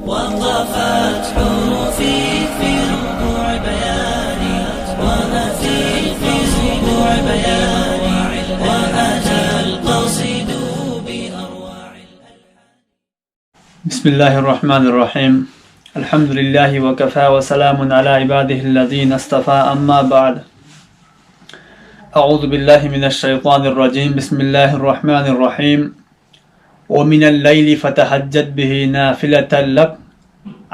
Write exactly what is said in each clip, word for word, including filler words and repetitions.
وقفت حروفي في ربوع بياني، وأتيت في ربوع بياني، وأتى القصيد بأروع. بسم الله الرحمن الرحيم. الحمد لله وكفى وسلام على عباده الذين اصطفى، أما بعد. أعوذ بالله من الشيطان الرجيم. بسم الله الرحمن الرحيم. ومن الليل فتهجد به نافلة لك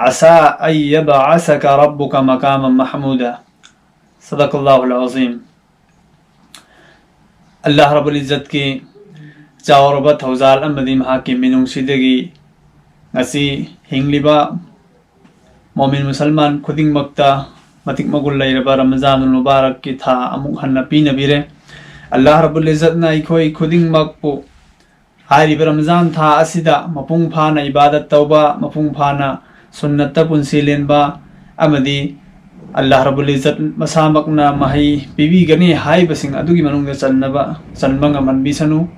عسى أن يبعثك ربك مقاما محمودا. صدق الله العظيم. ꯑꯜꯂꯥꯍ ꯔꯕꯨꯜ ꯏꯖꯠꯀꯤ ꯆꯥꯎꯔꯕ ꯊꯧꯖꯥꯜ ꯑꯃꯗꯤ ꯃꯍꯥꯛꯀꯤ ꯃꯤꯅꯨꯡꯁꯤꯗꯒꯤ ꯉꯁꯤ ꯍꯤꯡꯂꯤꯕ ꯃꯣꯃꯤꯟ ꯃꯨꯁꯜꯃꯥꯟ ꯈꯨꯗꯤꯡꯃꯛꯇ ꯃꯇꯤꯛ ꯃꯒꯨꯟ ꯂꯩꯔꯕ ꯔꯃꯖꯥꯅꯨꯜ ꯃꯨꯕꯥꯔꯛꯀꯤ ꯊꯥ ꯑꯃꯨꯛ ꯍꯟꯅ ꯄꯤꯅꯕꯤꯔꯦ꯫ ꯑꯜꯂꯥꯍ ꯔꯕꯨꯜ ꯏꯖꯠꯅ ꯑꯩꯈꯣꯏ ꯈꯨꯗꯤꯡꯃꯛꯄꯨ ꯍꯥꯏꯔꯤꯕ ꯔꯃꯖꯥꯟ ꯊꯥ ꯑꯁꯤꯗ ꯃꯄꯨꯡ ꯐꯥꯅ ꯏꯕꯥꯗꯠ ꯇꯧꯕ, ꯃꯄꯨꯡ ꯐꯥꯅ ꯁꯨꯟꯅꯠꯇ ꯄꯨꯟꯁꯤ ꯂꯦꯟꯕ ꯑꯃꯗꯤ ꯑꯜꯂꯥꯍ ꯔꯕꯨꯜ ꯏꯖꯠ ꯃꯁꯥꯃꯛꯅ ꯃꯍꯩ ꯄꯤꯕꯤꯒꯅꯤ ꯍꯥꯏꯕꯁꯤꯡ ꯑꯗꯨꯒꯤ ꯃꯅꯨꯡꯗ ꯆꯟꯅꯕ, ꯆꯟꯕ ꯉꯝꯍꯟꯕꯤꯁꯅꯨ꯫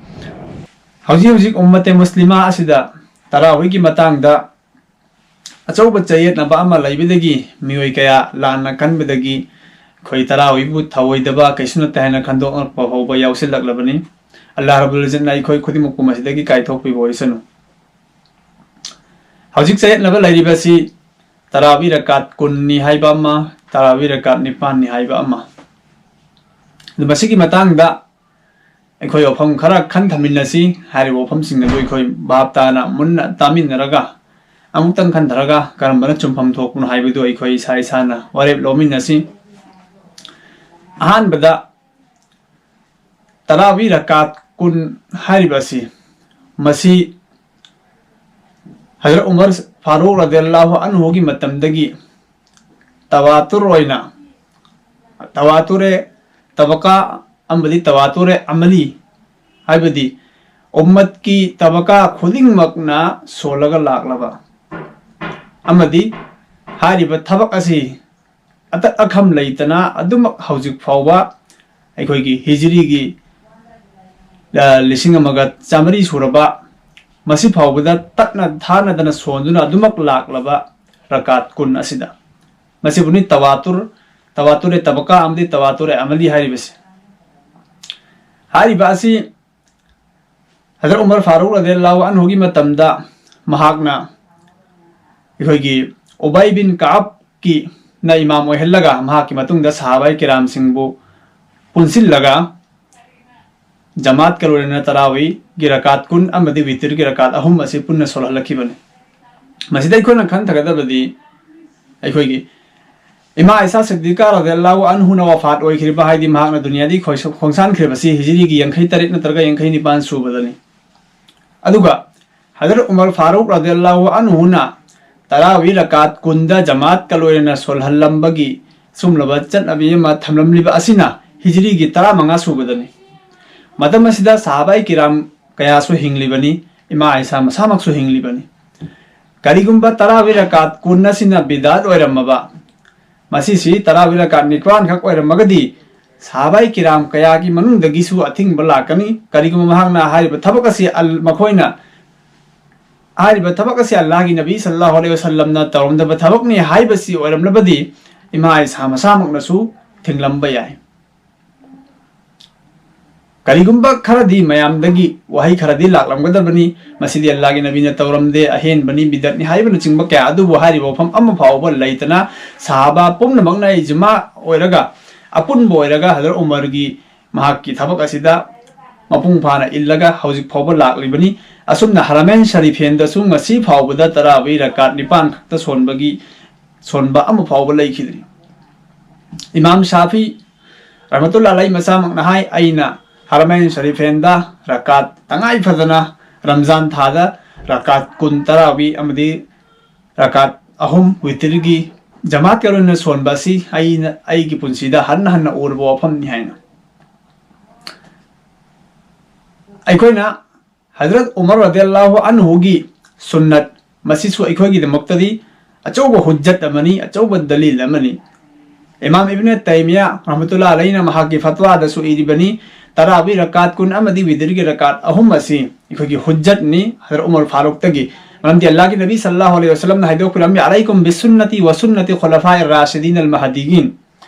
ꯍꯧꯖꯤꯛ ꯍꯧꯖꯤꯛ ꯎꯝꯃꯠꯇꯦ ꯃꯨꯁꯂꯤꯃꯥ ꯑꯁꯤꯗ ꯇꯔꯥꯋꯤꯒꯤ ꯃꯇꯥꯡꯗ ꯑꯆꯧꯕ ꯆꯌꯦꯠꯅꯕ ꯑꯃ ꯂꯩꯕꯗꯒꯤ, ꯃꯤꯑꯣꯏ ꯀꯌꯥ ꯂꯥꯟꯅ ꯈꯟꯕꯗꯒꯤ ꯑꯩꯈꯣꯏ ꯇꯔꯥꯋꯤꯕꯨ ꯊꯧꯑꯣꯏꯗꯕ, ꯀꯩꯁꯨ ꯅꯠꯇꯦ ꯍꯥꯏꯅ ꯈꯟꯗꯣꯛꯂꯛꯄ ꯐꯥꯎꯕ ꯌꯥꯎꯁꯤꯜꯂꯛꯂꯕꯅꯤ꯫ ꯑꯜꯂꯥꯍ ꯔꯕꯨꯜ ꯏꯖꯠꯅ ꯑꯩꯈꯣꯏ ꯈꯨꯗꯤꯡꯃꯛꯄꯨ ꯃꯁꯤꯗꯒꯤ ꯀꯥꯏꯊꯣꯛꯄꯤꯕ ꯑꯣꯏꯁꯅꯨ꯫ ꯍꯧꯖꯤꯛ ꯆꯌꯦꯠꯅꯕ ꯂꯩꯔꯤꯕꯁꯤ ꯇꯔꯥꯋꯤ ꯔꯀꯥꯠ ꯀꯨꯟꯅꯤ ꯍꯥꯏꯕ ꯑꯃ, ꯇꯔꯥꯋꯤ ꯔꯀꯥꯠ ꯅꯤꯄꯥꯟꯅꯤ ꯍꯥꯏꯕ ꯑꯃ꯫ ꯑꯗꯨ ꯃꯁꯤꯒꯤ ꯃꯇꯥꯡꯗ ꯑꯩꯈꯣꯏ ꯋꯥꯐꯝ ꯈꯔ ꯈꯟꯊꯃꯤꯟꯅꯁꯤ꯫ ꯍꯥꯏꯔꯤꯕ ꯋꯥꯐꯝꯁꯤꯡ ꯑꯗꯨ ꯑꯩꯈꯣꯏ ꯚꯥꯞ ꯇꯥꯅ ꯃꯨꯟꯅ ꯇꯥꯃꯤꯟꯅꯔꯒ, ꯑꯃꯨꯛꯇꯪ ꯈꯟꯊꯔꯒ ꯀꯔꯝꯕꯅ ꯆꯨꯝꯐꯝ ꯊꯣꯛꯄꯅꯣ ꯍꯥꯏꯕꯗꯨ ꯑꯩꯈꯣꯏ ꯏꯁꯥ ꯏꯁꯥꯅ ꯋꯥꯔꯦꯞ ꯂꯧꯃꯤꯟꯅꯁꯤ꯫ ꯑꯍꯥꯟꯕꯗ, ꯇꯔꯥꯋꯤ ꯔꯀꯥꯠ ꯀꯨꯟ ꯍꯥꯏꯔꯤꯕ ꯑꯁꯤ, ꯃꯁꯤ ꯍꯖꯔꯠ ꯎꯃꯔ ꯐꯥꯔꯨꯛ ꯔꯗꯤꯌꯜꯂꯥꯍꯨ ꯑꯟꯍꯨꯒꯤ ꯃꯇꯝꯗꯒꯤ ꯇꯋꯥꯇꯨꯔ ꯑꯣꯏꯅ, ꯇꯋꯥꯇꯨꯔꯦ ꯇꯕꯀꯥ ꯑꯃꯗꯤ ꯇꯋꯥꯇꯨꯔꯦ ꯑꯃꯂꯤ, ꯍꯥꯏꯕꯗꯤ ꯎꯝꯃꯠꯀꯤ ꯇꯕꯀꯥ ꯈꯨꯗꯤꯡꯃꯛꯅ ꯁꯣꯜꯂꯒ ꯂꯥꯛꯂꯕ ꯑꯃꯗꯤ ꯍꯥꯏꯔꯤꯕ ꯊꯕꯛ ꯑꯁꯤ ꯑꯇꯠ ꯑꯈꯝ ꯂꯩꯇꯅ ꯑꯗꯨꯃꯛ ꯍꯧꯖꯤꯛ ꯐꯥꯎꯕ ꯑꯩꯈꯣꯏꯒꯤ ꯍꯤꯖꯔꯤꯒꯤ, ꯑ, ꯂꯤꯁꯤꯡ ꯑꯃꯒ ꯆꯥꯃꯔꯤ ꯁꯨꯔꯕ ꯃꯁꯤ ꯐꯥꯎꯕꯗ ꯇꯠꯅ ꯊꯥꯅꯗꯅ ꯁꯣꯟꯗꯨꯅ ꯑꯗꯨꯃꯛ ꯂꯥꯛꯂꯕ ꯔꯀꯥꯠ ꯀꯨꯟ ꯑꯁꯤꯗ꯫ ꯃꯁꯤꯕꯨꯅꯤ ꯇꯋꯥꯇꯨꯔ, ꯇꯋꯥꯇꯨꯔꯦ ꯇꯕꯀꯥ ꯑꯃꯗꯤ ꯇꯋꯥꯇꯨꯔꯦ ꯑꯃꯂꯤ ꯍꯥꯏꯔꯤꯕꯁꯤ꯫ ꯍꯥꯏꯔꯤꯕ ꯑꯁꯤ ꯍꯖꯔꯠ ꯎꯃꯔ ꯐꯥꯔꯨꯛ ꯔꯗꯤꯌꯜꯂꯥꯍꯨ ꯑꯟꯍꯨꯒꯤ ꯃꯇꯝꯗ ꯃꯍꯥꯛꯅ ꯑꯩꯈꯣꯏꯒꯤ ꯎꯕꯥꯏ ꯕꯤꯟ ꯀꯥꯕꯀꯤꯅ ꯏꯃꯥꯝ ꯑꯣꯏꯍꯜꯂꯒ ꯃꯍꯥꯛꯀꯤ ꯃꯇꯨꯡꯗ ꯁꯍꯥꯕꯥꯏ ꯀꯤꯔꯥꯝꯁꯤꯡꯕꯨ ꯄꯨꯟꯁꯤꯜꯂꯒ ꯖꯃꯥꯠꯀ ꯂꯣꯏꯅꯅ ꯇꯔꯥꯋꯤꯒꯤ ꯔꯀꯥꯠ ꯀꯨꯟ ꯑꯃꯗꯤ ꯋꯤꯇꯤꯔꯒꯤ ꯔꯀꯥꯠ ꯑꯍꯨꯝ ꯑꯁꯤ ꯄꯨꯟꯅ ꯁꯣꯜꯍꯜꯂꯛꯈꯤꯕꯅꯤ꯫ ꯃꯁꯤꯗ ꯑꯩꯈꯣꯏꯅ ꯈꯟꯊꯒꯗꯕꯗꯤ ꯑꯩꯈꯣꯏꯒꯤ ꯏꯃꯥ ꯑꯥꯏꯁꯥ ꯁꯤꯗꯤꯀꯥ ꯔꯗꯤꯌꯜꯂꯥꯍꯨ ꯑꯟꯍꯨꯅ ꯋꯐꯥꯠ ꯑꯣꯏꯈꯤꯕ, ꯍꯥꯏꯗꯤ ꯃꯍꯥꯛꯅ ꯗꯨꯅꯤꯌꯥꯗꯒꯤ ꯈꯣꯏꯁ-, ꯈꯣꯡꯁꯥꯟꯈ꯭ꯔꯤꯕꯁꯤ ꯍꯤꯖꯔꯤꯒꯤ ꯌꯥꯡꯈꯩ ꯇꯔꯦꯠ ꯅꯠꯇ꯭ꯔꯒ ꯌꯥꯡꯈꯩ ꯅꯤꯄꯥꯟ ꯁꯨꯕꯗꯅꯤ꯫ ꯑꯗꯨꯒ ꯍꯖꯔꯠ ꯎꯃꯔ ꯐꯥꯔꯨꯛ ꯔꯗꯤꯌꯜꯂꯥꯍꯨ ꯑꯟꯍꯨꯅ ꯇꯔꯥꯋꯤ ꯔꯀꯥꯠ ꯀꯨꯟꯗ ꯖꯃꯥꯠꯀ ꯂꯣꯏꯅꯅ ꯁꯣꯜꯍꯜꯂꯝꯕꯒꯤ ꯁꯨꯝꯂꯕ ꯆꯠꯅꯕꯤ ꯑꯃ ꯊꯝꯂꯝꯂꯤꯕ ꯑꯁꯤꯅ ꯍꯤꯖꯔꯤꯒꯤ ꯇꯔꯥꯃꯉꯥ ꯁꯨꯕꯗꯅꯤ꯫ ꯃꯇꯝ ꯑꯁꯤꯗ ꯁꯍꯥꯕꯥꯏ ꯀꯤꯔꯥꯝ ꯀꯌꯥꯁꯨ ꯍꯤꯡꯂꯤꯕꯅꯤ, ꯏꯃꯥ ꯑꯥꯏꯁꯥ ꯃꯁꯥꯃꯛꯁꯨ ꯍꯤꯡꯂꯤꯕꯅꯤ꯫ ꯀꯔꯤꯒꯨꯝꯕ ꯇꯔꯥꯋꯤ ꯔꯀꯥꯠ ꯀꯨꯟ ꯑꯁꯤꯅ ꯕꯤꯗꯥꯠ ꯑꯣꯏꯔꯝꯃꯕ, ꯃꯁꯤꯁꯤ ꯇꯔꯥꯋꯤ ꯔꯀꯥꯠ ꯅꯤꯄꯥꯟ ꯈꯛ ꯑꯣꯏꯔꯝꯃꯒꯗꯤ, ꯁꯍꯥꯕꯥꯏ ꯀꯤꯔꯥꯝ ꯀꯌꯥꯒꯤ ꯃꯅꯨꯡꯗꯒꯤꯁꯨ ꯑꯊꯤꯡꯕ ꯂꯥꯛꯀꯅꯤ꯫ ꯀꯔꯤꯒꯨꯝꯕ ꯃꯍꯥꯛꯅ ꯍꯥꯏꯔꯤꯕ ꯊꯕꯛ ꯑꯁꯤ ꯑꯜ-, ꯃꯈꯣꯏꯅ ꯍꯥꯏꯔꯤꯕ ꯊꯕꯛ ꯑꯁꯤ ꯑꯜꯂꯥꯍꯒꯤ ꯅꯕꯤ ꯁꯜꯂꯜꯂꯥꯍꯨ ꯑꯂꯩꯍꯤ ꯋꯁꯜꯂꯝꯅ ꯇꯧꯔꯝꯗꯕ ꯊꯕꯛꯅꯤ ꯍꯥꯏꯕꯁꯤ ꯑꯣꯏꯔꯝꯂꯕꯗꯤ, ꯏꯃꯥ ꯑꯥꯏꯁꯥ ꯃꯁꯥꯃꯛꯅꯁꯨ ꯊꯤꯡꯂꯝꯕ ꯌꯥꯏ꯫ ꯀꯔꯤꯒꯨꯝꯕ ꯈꯔꯗꯤ ꯃꯌꯥꯝꯗꯒꯤ ꯋꯥꯍꯩ ꯈꯔꯗꯤ ꯂꯥꯛꯂꯝꯒꯗꯕꯅꯤ, "ꯃꯁꯤꯗꯤ ꯑꯜꯂꯥꯍꯒꯤ ꯅꯕꯤꯅ ꯇꯧꯔꯝꯗꯦ, ꯑꯍꯦꯟꯕꯅꯤ, ꯕꯤꯗꯠꯅꯤ" ꯍꯥꯏꯕꯅꯆꯤꯡꯕ ꯀꯌꯥ ꯑꯗꯨꯕꯨ ꯍꯥꯏꯔꯤꯕ ꯋꯥꯐꯝ ꯑꯃ ꯐꯥꯎꯕ ꯂꯩꯇꯅ, ꯁꯍꯥꯕꯥ ꯄꯨꯝꯅꯃꯛꯅ ꯏꯖꯃꯥ ꯑꯣꯏꯔꯒ, ꯑꯄꯨꯟꯕ ꯑꯣꯏꯔꯒ ꯍꯖꯔꯠ ꯎꯃꯔꯒꯤ ꯃꯍꯥꯛꯀꯤ ꯊꯕꯛ ꯑꯁꯤꯗ ꯃꯄꯨꯡ ꯐꯥꯅ ꯏꯜꯂꯒ ꯍꯧꯖꯤꯛ ꯐꯥꯎꯕ ꯂꯥꯛꯂꯤꯕꯅꯤ꯫ ꯑꯁꯨꯝꯅ ꯍꯔꯃꯦꯟ ꯁꯔꯤꯐꯦꯟꯗꯁꯨ ꯉꯁꯤ ꯐꯥꯎꯕꯗ ꯇꯔꯥꯋꯤ ꯔꯀꯥꯠ ꯅꯤꯄꯥꯟ ꯈꯛꯇ ꯁꯣꯟꯕꯒꯤ, ꯁꯣꯟꯕ ꯑꯃ ꯐꯥꯎꯕ ꯂꯩꯈꯤꯗ꯭ꯔꯤ꯫ ꯏꯃꯥꯝ ꯁꯥꯐꯤ ꯔꯍꯃꯇꯨꯜꯂꯥ ꯑꯂꯩ ꯃꯁꯥꯃꯛꯅ ꯍꯥꯏ, "ꯑꯩꯅ ꯍꯔꯃꯦꯟ ꯁꯔꯤꯐꯦꯟꯗ ꯔꯀꯥꯠ ꯇꯉꯥꯏ ꯐꯗꯅ ꯔꯝꯖꯥꯟ ꯊꯥꯗ ꯔꯀꯥꯠ ꯀꯨꯟ ꯇꯔꯥꯋꯤ ꯑꯃꯗꯤ ꯔꯀꯥꯠ ꯑꯍꯨꯝ ꯋꯤꯇꯤꯔꯒꯤ ꯖꯃꯥꯠꯀ ꯂꯣꯏꯅꯅ ꯁꯣꯟꯕ ꯑꯁꯤ ꯑꯩꯅ, ꯑꯩꯒꯤ ꯄꯨꯟꯁꯤꯗ ꯍꯟꯅ ꯍꯟꯅ ꯎꯔꯕ ꯋꯥꯐꯝꯅꯤ" ꯍꯥꯏꯅ꯫ ꯑꯩꯈꯣꯏꯅ ꯍꯖꯔꯠ ꯎꯃꯔ ꯔꯗꯤꯌꯜꯂꯥꯍꯨ ꯑꯟꯍꯨꯒꯤ ꯁꯨꯟꯅꯠ, ꯃꯁꯤꯁꯨ ꯑꯩꯈꯣꯏꯒꯤꯗꯃꯛꯇꯗꯤ ꯑꯆꯧꯕ ꯍꯨꯖꯖꯠ ꯑꯃꯅꯤ, ꯑꯆꯧꯕ ꯗꯂꯤꯜ ꯑꯃꯅꯤ꯫ ꯏꯃꯥꯝ ꯏꯕꯅ ꯇꯩꯃꯤꯌꯥ ꯔꯍꯃꯇꯨꯜꯂꯥ ꯑꯂꯩꯅ ꯃꯍꯥꯛꯀꯤ ꯐꯠꯋꯥꯗꯁꯨ ꯏꯔꯤꯕꯅꯤ, ꯇꯔꯥꯋꯤ ꯔꯀꯥꯠ ꯀꯨꯟ ꯑꯃꯗꯤ ꯋꯤꯇꯔꯒꯤ ꯔꯀꯥꯠ ꯑꯍꯨꯝ ꯑꯁꯤ ꯑꯩꯈꯣꯏꯒꯤ ꯍꯨꯖꯠꯅꯤ ꯍꯖꯔꯠ ꯎꯃꯔ ꯐꯥꯔꯨꯛꯇꯒꯤ꯫ ꯃꯔꯝꯗꯤ ꯑꯜꯂꯥꯍꯒꯤ ꯅꯕꯤ ꯁꯜꯂꯥꯍꯨ ꯑꯂꯩꯍꯤ ꯋꯥꯁꯂꯝꯅ ꯍꯥꯏꯗꯣꯛꯄꯤꯔꯝꯃꯤ, "ꯑꯂꯩꯀꯨꯝ ꯕꯤꯁꯨꯟꯅꯇꯤ ꯋꯁꯨꯟꯅꯇꯤ ꯈꯨꯂꯐꯥꯏ ꯔꯥꯁꯤꯗꯤꯟ ꯑꯜ ꯃꯍꯗꯤꯌꯤꯟ"꯫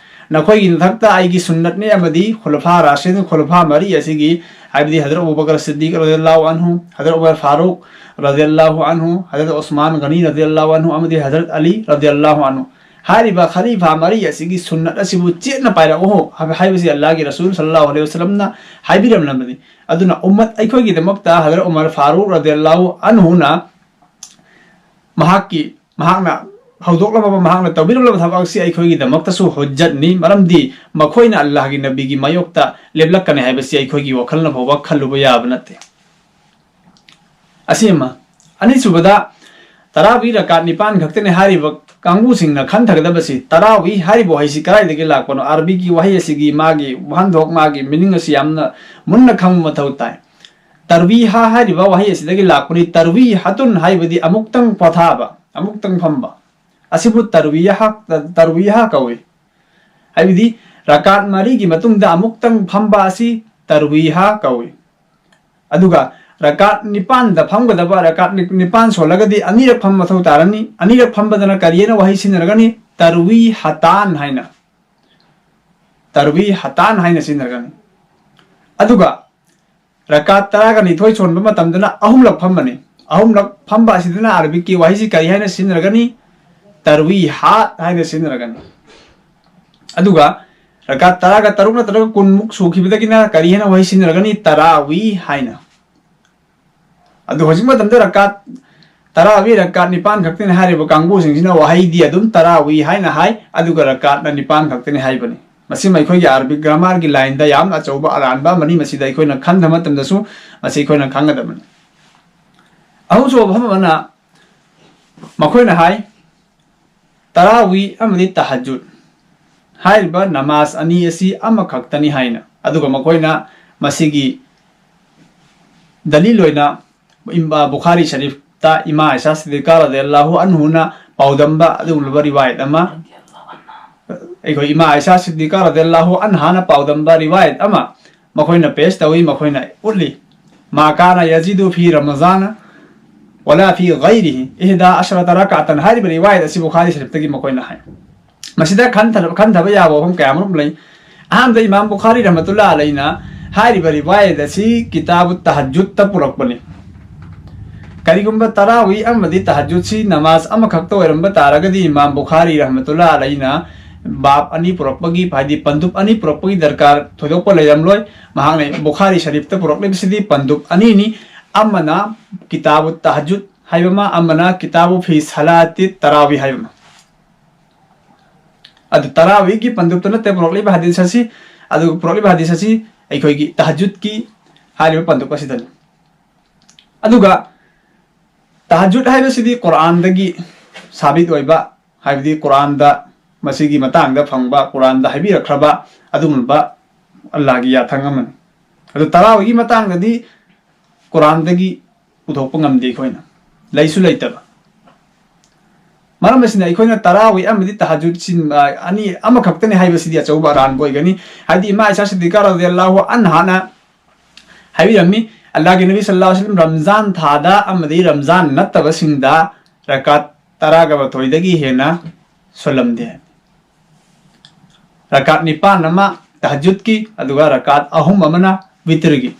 ꯅꯈꯣꯏꯒꯤ ꯃꯊꯛꯇ ꯑꯩꯒꯤ ꯁꯨꯟꯅꯠꯅꯤ ꯑꯃꯗꯤ ꯈꯨꯂꯐꯥ ꯔꯥꯁꯤꯗꯤꯟ, ꯈꯨꯂꯐꯥ ꯃꯔꯤ ꯑꯁꯤꯒꯤ, ꯍꯥꯏꯕꯗꯤ ꯍꯖꯔꯠ ꯑꯕꯨ ꯕꯀꯔ ꯁꯤꯗꯤꯛ ꯔꯗꯤꯌꯜꯂꯥꯍꯨ ꯑꯟꯍꯨ, ꯍꯖꯔꯠ ꯎꯃꯔ ꯐꯥꯔꯨꯛ ꯔꯗꯤꯌꯜꯂꯥꯍꯨ ꯑꯟꯍꯨ, ꯍꯖꯔꯠ ꯎꯁꯃꯥꯟ ꯒꯅꯤ ꯔꯗꯤꯌꯜꯂꯥꯍꯨ ꯑꯟꯍꯨ ꯑꯃꯗꯤ ꯍꯖꯔꯠ ꯑꯂꯤ ꯔꯗꯤꯌꯜꯂꯥꯍꯨ ꯑꯟꯍꯨ꯫ ꯍꯥꯏꯔꯤꯕ ꯈꯂꯤꯐꯥ ꯃꯔꯤ ꯑꯁꯤꯒꯤ ꯁꯨꯟꯅꯠ ꯑꯁꯤꯕꯨ ꯆꯦꯠꯅ ꯄꯥꯏꯔꯛꯎ ꯍꯥꯏꯕ, ꯍꯥꯏꯕꯁꯤ ꯑꯜꯂꯥꯍꯒꯤ ꯔꯁꯨꯜ ꯁꯜꯂꯥꯍꯨ ꯑꯂꯩꯍꯤ ꯋꯥꯁꯂꯝꯅ ꯍꯥꯏꯕꯤꯔꯝꯂꯕꯅꯤ꯫ ꯑꯗꯨꯅ ꯎꯝꯃꯠ ꯑꯩꯈꯣꯏꯒꯤꯗꯃꯛꯇ ꯍꯖꯔꯠ ꯎꯃꯔ ꯐꯥꯔꯨꯛ ꯔꯗꯤꯌꯜꯂꯥꯍꯨ ꯑꯟꯍꯨꯅ ꯃꯍꯥꯛꯀꯤ, ꯃꯍꯥꯛꯅ ꯍꯧꯗꯣꯛꯂꯝꯕ, ꯃꯍꯥꯛꯅ ꯇꯧꯕꯤꯔꯝꯂꯕ ꯊꯕꯛ ꯑꯁꯤ ꯑꯩꯈꯣꯏꯒꯤꯗꯃꯛꯇꯁꯨ ꯍꯨꯖꯠꯅꯤ, ꯃꯔꯝꯗꯤ ꯃꯈꯣꯏꯅ ꯑꯜꯂꯥꯍꯒꯤ ꯅꯕꯤꯒꯤ ꯃꯥꯌꯣꯛꯇ ꯂꯦꯞꯂꯛꯀꯅꯤ ꯍꯥꯏꯕꯁꯤ ꯑꯩꯈꯣꯏꯒꯤ ꯋꯥꯈꯜꯅ ꯐꯥꯎꯕ ꯈꯜꯂꯨꯕ ꯌꯥꯕ ꯅꯠꯇꯦ꯫ ꯑꯁꯤ ꯑꯃ꯫ ꯑꯅꯤꯁꯨꯕꯗ, ꯇꯔꯥꯋꯤ ꯔꯀꯥꯠ ꯅꯤꯄꯥꯟ ꯈꯛꯇꯅꯤ ꯍꯥꯏꯔꯤꯕ ꯀꯥꯡꯕꯨꯁꯤꯡꯅ ꯈꯟꯊꯒꯗꯕꯁꯤ, ꯇꯔꯥꯋꯤ ꯍꯥꯏꯔꯤꯕ ꯋꯥꯍꯩꯁꯤ ꯀꯗꯥꯏꯗꯒꯤ ꯂꯥꯛꯄꯅꯣ? ꯑꯥꯔꯕꯤꯒꯤ ꯋꯥꯍꯩ ꯑꯁꯤꯒꯤ ꯃꯥꯒꯤ ꯋꯥꯍꯟꯊꯣꯛ, ꯃꯥꯒꯤ ꯃꯤꯅꯤꯡ ꯑꯁꯤ ꯌꯥꯝꯅ ꯃꯨꯟꯅ ꯈꯪꯕ ꯃꯊꯧ ꯇꯥꯏ꯫ ꯇꯔꯋꯤꯍꯥ ꯍꯥꯏꯔꯤꯕ ꯋꯥꯍꯩ ꯑꯁꯤꯗꯒꯤ ꯂꯥꯛꯄꯅꯤ꯫ ꯇꯔꯋꯤ ꯍꯥꯇꯨꯟ ꯍꯥꯏꯕꯗꯤ ꯑꯃꯨꯛꯇꯪ ꯄꯣꯊꯥꯕ, ꯑꯃꯨꯛꯇꯪ ꯐꯝꯕ꯫ ꯑꯁꯤꯕꯨ ꯇꯔꯋꯤꯍꯥ, ꯇꯔꯋꯤꯍꯥ ꯀꯧꯏ꯫ ꯍꯥꯏꯕꯗꯤ ꯔꯀꯥꯠ ꯃꯔꯤꯒꯤ ꯃꯇꯨꯡꯗ ꯑꯃꯨꯛꯇꯪ ꯐꯝꯕ ꯑꯁꯤ ꯇꯔꯋꯤꯍꯥ ꯀꯧꯏ꯫ ꯑꯗꯨꯒ ꯔꯀꯥꯠ ꯅꯤꯄꯥꯟꯗ ꯐꯝꯒꯗꯕ, ꯔꯀꯥꯠ ꯅꯤ-, ꯅꯤꯄꯥꯟ ꯁꯣꯜꯂꯒꯗꯤ ꯑꯅꯤꯔꯛ ꯐꯝꯕ ꯃꯊꯧ ꯇꯥꯔꯅꯤ꯫ ꯑꯅꯤꯔꯛ ꯐꯝꯕꯗꯅ ꯀꯔꯤ ꯍꯥꯏꯅ ꯋꯥꯍꯩ ꯁꯤꯖꯤꯟꯅꯔꯒꯅꯤ? ꯇꯔꯋꯤ ꯍꯇꯥꯟ ꯍꯥꯏꯅ꯫ ꯇꯔꯋꯤ ꯍꯇꯥꯟ ꯍꯥꯏꯅ ꯁꯤꯖꯤꯟꯅꯔꯒꯅꯤ꯫ ꯑꯗꯨꯒ ꯔꯀꯥꯠ ꯇꯔꯥꯒ ꯅꯤꯊꯣꯏ ꯁꯣꯟꯕ ꯃꯇꯝꯗꯅ ꯑꯍꯨꯝꯂꯛ ꯐꯝꯕꯅꯤ꯫ ꯑꯍꯨꯝꯂꯛ ꯐꯝꯕ ꯑꯁꯤꯗꯅ ꯑꯥꯔꯕꯤꯛꯀꯤ ꯋꯥꯍꯩꯁꯤ ꯀꯔꯤ ꯍꯥꯏꯅ ꯁꯤꯖꯤꯟꯅꯔꯒꯅꯤ? ꯇꯔꯋꯤ ꯍꯥꯠ ꯍꯥꯏꯅ ꯁꯤꯖꯤꯟꯅꯔꯒꯅꯤ꯫ ꯑꯗꯨꯒ ꯔꯀꯥꯠ ꯇꯔꯥꯒ ꯇꯔꯨꯛ ꯅꯠꯇ꯭ꯔꯒ ꯀꯨꯟꯃꯨꯛ ꯁꯨꯈꯤꯕꯗꯒꯤꯅ ꯀꯔꯤ ꯍꯥꯏꯅ ꯋꯥꯍꯩ ꯁꯤꯖꯤꯟꯅꯔꯒꯅꯤ? ꯇꯔꯥꯋꯤ ꯍꯥꯏꯅ꯫ ꯑꯗꯨ ꯍꯧꯖꯤꯛ ꯃꯇꯝꯗ ꯔꯀꯥꯠ ꯇꯔꯥꯋꯤ, ꯔꯀꯥꯠ ꯅꯤꯄꯥꯟ ꯈꯛꯇꯅꯤ ꯍꯥꯏꯔꯤꯕ ꯀꯥꯡꯕꯨꯁꯤꯡꯁꯤꯅ ꯋꯥꯍꯩꯗꯤ ꯑꯗꯨꯝ ꯇꯔꯥꯋꯤ ꯍꯥꯏꯅ ꯍꯥꯏ, ꯑꯗꯨꯒ ꯔꯀꯥꯠꯅ ꯅꯤꯄꯥꯟ ꯈꯛꯇꯅꯤ ꯍꯥꯏꯕꯅꯤ꯫ ꯃꯁꯤꯃ ꯑꯩꯈꯣꯏꯒꯤ ꯑꯥꯔꯕꯤꯛ ꯒ꯭ꯔꯥꯃꯥꯔꯒꯤ ꯂꯥꯏꯟꯗ ꯌꯥꯝꯅ ꯑꯆꯧꯕ ꯑꯔꯥꯟꯕ ꯑꯃꯅꯤ꯫ ꯃꯁꯤꯗ ꯑꯩꯈꯣꯏꯅ ꯈꯟꯕ ꯃꯇꯝꯗꯁꯨ ꯃꯁꯤ ꯑꯩꯈꯣꯏꯅ ꯈꯪꯒꯗꯕꯅꯤ꯫ ꯑꯍꯨꯝꯁꯨꯕ ꯃꯐꯝ ꯑꯃꯅ ꯃꯈꯣꯏꯅ ꯍꯥꯏ, ꯇꯔꯥꯋꯤ ꯑꯃꯗꯤ ꯇꯍꯖꯨꯗ ꯍꯥꯏꯔꯤꯕ ꯅꯃꯥꯖ ꯑꯅꯤ ꯑꯁꯤ ꯑꯃꯈꯛꯇꯅꯤ ꯍꯥꯏꯅ꯫ ꯑꯗꯨꯒ ꯃꯈꯣꯏꯅ ꯃꯁꯤꯒꯤ ꯗꯂꯤꯜ ꯑꯣꯏꯅ ꯏꯝ-, ꯑ, ꯕꯨꯈꯥꯔꯤ ꯁꯔꯤꯐꯇ ꯏꯃꯥ ꯑꯥꯏꯁꯥ ꯁꯤꯗꯤꯀꯥ ꯔꯗꯤꯌꯜꯂꯥꯍꯨ ꯑꯟꯍꯨꯅ ꯄꯥꯎꯗꯝꯕ ꯑꯗꯨꯒꯨꯝꯂꯕ ꯔꯤꯋꯥꯌꯠ ꯑꯃ, ꯑꯩꯈꯣꯏ ꯏꯃꯥ ꯑꯥꯏꯁꯥ ꯁꯤꯗꯤꯀꯥ ꯔꯗꯤꯌꯜꯂꯥꯍꯨ ꯑꯟꯍꯥꯅ ꯄꯥꯎꯗꯝꯕ ꯔꯤꯋꯥꯌꯠ ꯑꯃ, ꯃꯈꯣꯏꯅ ꯄꯦꯁ ꯇꯧꯏ, ꯃꯈꯣꯏꯅ ꯎꯠꯂꯤ꯫ "ꯃꯥ ꯀꯥꯅ ꯌꯖꯤꯗꯨ ꯐꯤ ꯔꯃꯖꯥꯅ ꯋꯥꯂꯥ ꯐꯤ ꯒꯩꯔꯤꯍꯤ ꯏꯍꯗꯥ ꯑꯁꯔꯇ ꯔꯀꯥꯇꯟ" ꯍꯥꯏꯔꯤꯕ ꯔꯤꯋꯥꯌꯠ ꯑꯁꯤ ꯕꯨꯈꯥꯔꯤ ꯁꯔꯤꯐꯇꯒꯤ ꯃꯈꯣꯏꯅ ꯍꯥꯏ꯫ ꯃꯁꯤꯗ ꯈꯟꯊ-, ꯈꯟꯊꯕ ꯌꯥꯕ ꯋꯥꯐꯝ ꯀꯌꯥꯃꯔꯨꯝ ꯂꯩ꯫ ꯑꯍꯥꯟꯕꯗ ꯏꯃꯥꯝ ꯕꯨꯈꯥꯔꯤ ꯔꯍꯃꯇꯨꯜꯂꯥ ꯑꯂꯩꯅ ꯍꯥꯏꯔꯤꯕ ꯔꯤꯋꯥꯌꯠ ꯑꯁꯤ ꯀꯤꯇꯥꯕꯨ ꯇꯍꯖꯨꯠꯇ ꯄꯨꯔꯛꯄꯅꯤ꯫ ꯀꯔꯤꯒꯨꯝꯕ ꯇꯔꯥꯋꯤ ꯑꯃꯗꯤ ꯇꯍꯖꯨꯠꯁꯤ ꯅꯃꯥꯖ ꯑꯃꯈꯛꯇ ꯑꯣꯏꯔꯝꯕ ꯇꯥꯔꯒꯗꯤ ꯏꯃꯥꯝ ꯕꯨꯈꯥꯔꯤ ꯔꯍꯃꯇꯨꯜꯂꯥ ꯑꯂꯩꯅ ꯕꯥꯕ ꯑꯅꯤ ꯄꯨꯔꯛꯄꯒꯤ, ꯍꯥꯏꯗꯤ ꯄꯟꯗꯨꯞ ꯑꯅꯤ ꯄꯨꯔꯛꯄꯒꯤ ꯗꯔꯀꯥꯔ ꯊꯣꯏꯗꯣꯛꯄ ꯂꯩꯔꯝꯂꯣꯏ꯫ ꯃꯍꯥꯛꯅ ꯕꯨꯈꯥꯔꯤ ꯁꯔꯤꯐꯇ ꯄꯨꯔꯛꯂꯤꯕꯁꯤꯗꯤ ꯄꯟꯗꯨꯞ ꯑꯅꯤꯅꯤ, ꯑꯃꯅ ꯀꯤꯇꯥꯕꯨ ꯇꯍꯖꯨꯠ ꯍꯥꯏꯕ ꯑꯃ, ꯑꯃꯅ ꯀꯤꯇꯥꯕꯨ ꯐꯤ ꯁꯂꯥꯇꯤ ꯇꯔꯥꯋꯤ ꯍꯥꯏꯕ ꯑꯃ꯫ ꯑꯗꯨ ꯇꯔꯥꯋꯤꯒꯤ ꯄꯟꯗꯨꯞꯇ ꯅꯠꯇꯦ ꯄꯨꯔꯛꯂꯤꯕ ꯍꯗꯤꯁ ꯑꯁꯤ, ꯑꯗꯨꯒ ꯄꯨꯔꯛꯂꯤꯕ ꯍꯗꯤꯁ ꯑꯁꯤ ꯑꯩꯈꯣꯏꯒꯤ ꯇꯍꯖꯨꯠꯀꯤ ꯍꯥꯏꯔꯤꯕ ꯄꯟꯗꯨꯞ ꯑꯁꯤꯗꯅꯤ꯫ ꯑꯗꯨꯒ ꯇꯍꯖꯨꯠ ꯍꯥꯏꯕꯁꯤꯗꯤ ꯀꯨꯔꯥꯟꯗꯒꯤ ꯁꯥꯕꯤꯠ ꯑꯣꯏꯕ, ꯍꯥꯏꯕꯗꯤ ꯀꯨꯔꯥꯟꯗ ꯃꯁꯤꯒꯤ ꯃꯇꯥꯡꯗ ꯐꯪꯕ, ꯀꯨꯔꯥꯟꯗ ꯍꯥꯏꯕꯤꯔꯛꯈ꯭ꯔꯕ ꯑꯗꯨꯒꯨꯝꯂꯕ ꯑꯜꯂꯥꯍꯒꯤ ꯌꯥꯊꯪ ꯑꯃꯅꯤ꯫ ꯑꯗꯨ ꯇꯔꯥꯋꯤꯒꯤ ꯃꯇꯥꯡꯗꯗꯤ ꯀꯨꯔꯥꯟꯗꯒꯤ ꯄꯨꯊꯣꯛꯄ ꯉꯝꯗꯦ ꯑꯩꯈꯣꯏꯅ, ꯂꯩꯁꯨ ꯂꯩꯇꯕ꯫ ꯃꯔꯝ ꯑꯁꯤꯅ ꯑꯩꯈꯣꯏꯅ ꯇꯔꯥꯋꯤ ꯑꯃꯗꯤ ꯇꯍꯖꯨꯠꯁꯤ, ꯑ, ꯑꯅꯤ, ꯑꯃꯈꯛꯇꯅꯤ ꯍꯥꯏꯕꯁꯤꯗꯤ ꯑꯆꯧꯕ ꯑꯔꯥꯟꯕ ꯑꯣꯏꯒꯅꯤ꯫ ꯍꯥꯏꯗꯤ ꯏꯃꯥ ꯑꯥꯏꯁꯥ ꯁꯤꯗꯤꯀꯥ ꯔꯗꯤꯌꯜꯂꯥꯍꯨ ꯑꯟꯍꯥꯅ ꯍꯥꯏꯕꯤꯔꯝꯃꯤ, ꯑꯜꯂꯥꯍꯒꯤ ꯅꯕꯤ ꯁꯜꯂꯜꯂꯥꯍꯨ ꯑꯂꯩꯍꯤ ꯋꯁꯜꯂꯝ ꯔꯝꯖꯥꯟ ꯊꯥꯗ ꯑꯃꯗꯤ ꯔꯝꯖꯥꯟ ꯅꯠꯇꯕꯁꯤꯡꯗ ꯔꯀꯥꯠ ꯇꯔꯥꯒ ꯃꯥꯊꯣꯏꯗꯒꯤ ꯍꯦꯟꯅ ꯁꯣꯜꯂꯝꯗꯦ꯫ ꯔꯀꯥꯠ ꯅꯤꯄꯥꯟ ꯑꯃ ꯇꯍꯖꯨꯠꯀꯤ, ꯑꯗꯨꯒ ꯔꯀꯥꯠ ꯑꯍꯨꯝ ꯑꯃꯅ ꯋꯤꯇ꯭ꯔꯒꯤ꯫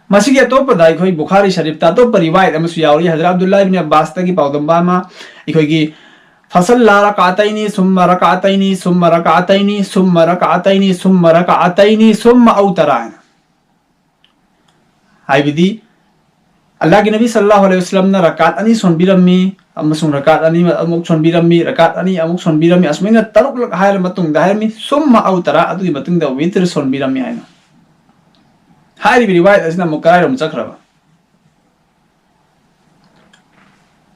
ꯃꯁꯤꯒꯤ ꯑꯇꯣꯞꯄꯗ ꯑꯩꯈꯣꯏ ꯕꯨꯈꯥꯔꯤ ꯁꯔꯤꯐꯇ ꯑꯇꯣꯞꯄ ꯔꯤꯋꯥꯌꯠ ꯑꯃꯁꯨ ꯌꯥꯎꯔꯤ꯫ ꯍꯖꯔꯠ ꯑꯕꯗꯨꯜꯂꯥ ꯏꯕꯤꯟ ꯑꯕꯥꯁꯇꯒꯤ ꯄꯥꯎꯗꯝꯕ ꯑꯃ, ꯑꯩꯈꯣꯏꯒꯤ "ꯐꯁꯜꯂꯥ ꯔꯀꯥꯇꯩꯅꯤ ꯁꯨꯝꯃ ꯔꯀꯥꯇꯩꯅꯤ ꯁꯨꯝꯃ ꯔꯀꯥꯇꯩꯅꯤ ꯁꯨꯝꯃ ꯔꯀꯥꯇꯩꯅꯤ ꯁꯨꯝꯃ ꯔꯀꯥꯇꯩꯅꯤ ꯁꯨꯝꯃ ꯑꯧꯇꯔꯥ" ꯍꯥꯏꯅ꯫ ꯍꯥꯏꯕꯗꯤ ꯑꯜꯂꯥꯍꯒꯤ ꯅꯕꯤ ꯁꯜꯂꯜꯂꯥꯍꯨ ꯑꯂꯩꯍꯤ ꯋꯁꯜꯂꯝꯅ ꯔꯀꯥꯠ ꯑꯅꯤ ꯁꯣꯟꯕꯤꯔꯝꯃꯤ, ꯑꯃꯁꯨꯡ ꯔꯀꯥꯠ ꯑꯅꯤ ꯑꯃꯨꯛ ꯁꯣꯟꯕꯤꯔꯝꯃꯤ, ꯔꯀꯥꯠ ꯑꯅꯤ ꯑꯃꯨꯛ ꯁꯣꯟꯕꯤꯔꯝꯃꯤ, ꯑꯁꯨꯃꯥꯏꯅ ꯇꯔꯨꯛꯂꯛ ꯍꯥꯏꯔ ꯃꯇꯨꯡꯗ ꯍꯥꯏꯔꯝꯃꯤ, "ꯁꯨꯝꯃ ꯑꯧꯇꯔꯥ", ꯑꯗꯨꯒꯤ ꯃꯇꯨꯡꯗ ꯋꯤꯇ꯭ꯔ ꯁꯣꯟꯕꯤꯔꯝꯃꯤ ꯍꯥꯏꯅ꯫ ꯍꯥꯏꯔꯤꯕ ꯔꯤꯋꯥꯌꯠ ꯑꯁꯤꯅ ꯑꯃꯨꯛ ꯀꯗꯥꯏꯔꯣꯝ ꯆꯠꯈ꯭ꯔꯕ?